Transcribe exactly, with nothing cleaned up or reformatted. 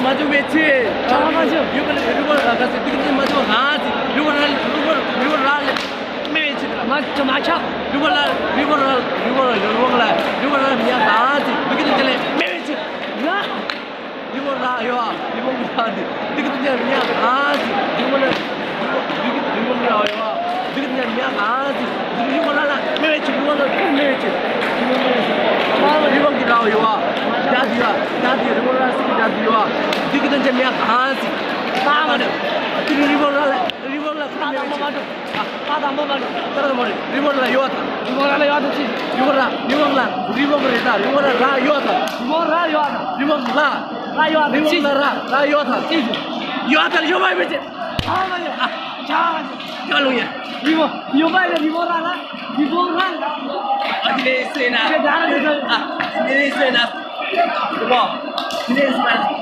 མ་བྱུང་བའི་ཕྱིར། ཆགས་མ་བྱུང་། རི་བོ་ར་རི་བོ་ར་ག་ཟེར་དུག་ཅན་མ་བྱུང་ང་ཟེར། རི་བོ་ར་རི་བོ་རི་བོ་ར་ལས་མེད་པའི་ཕྱིར། མ་བྱུང་མ་ཆགས། རི་བོ་ར་རི་བོ་ར་རི་བོ་ར་རི་བོ་ར་རི་བོ་ར་མྱ་ག་ཟེར་དུག་ཅན་ལས་མེད་པའི་ཕྱིར། ང་རི་བོ་ར་ཡོད། རི་བོ་ར་དེ་དུག་ཅན་མྱ་ག་ཟེར། རི་བོ་ར་རི་བོ་ར་ཡོད། དུག་ཅན་མྱ་ག་ཟེར། རི་བོ་ར་ལ་མེད་པའི་ཕྱིར། རི་བོ་ར་མེད་པའི་ཕྱིར། རི་བོ་ར་ཡོད། ད་དེ་ཡོད། ད་དེ་རི་བོ་ར་སི་ད་དེ་ཡོད། དུག་ཅན་མྱ་ག་ཟེར། ད་མ་ནི་དུག་རི་བོ་ར་ལ་རི་བོ་ར་ལ་ད་དང་པོ་མ་འགྲོ། ད་དང་པོ་མ་འགྲོ། ད་དང་པོ་མ་འགྲོ། རི་བོ་ར་ལ་ཡོད་ད། རི་བོ་ར་ལ་ཡོད་ད་ཅི། རི་བོ་ར་རི་བོ་ར་རི་བོ་ར་ད། རི་བོ་ར་ཡོད་ད། རི་བོ་ར་ཡོད་ད། རི་བོ་ར་ར་ཡོད་ད། རི་བོ་ར་ར་ཡོད་ད་ཅི། ཡོད་ད་ཡོད་པ་མི་ཅི། ཨ་མ་ཡོད། ཨ་ཅག་ཅག་ལུང་ཡ། རི་བོ་ཡོད་པ་ལ་རི་བོ་ར་ལ་རི་བོ་ར་ལ། ཨ་དེ་ནས་སེ་ན། ཨ་དེ་ནས་སེ་ན། རི་བོ། དེ་ནས་སེ་ན།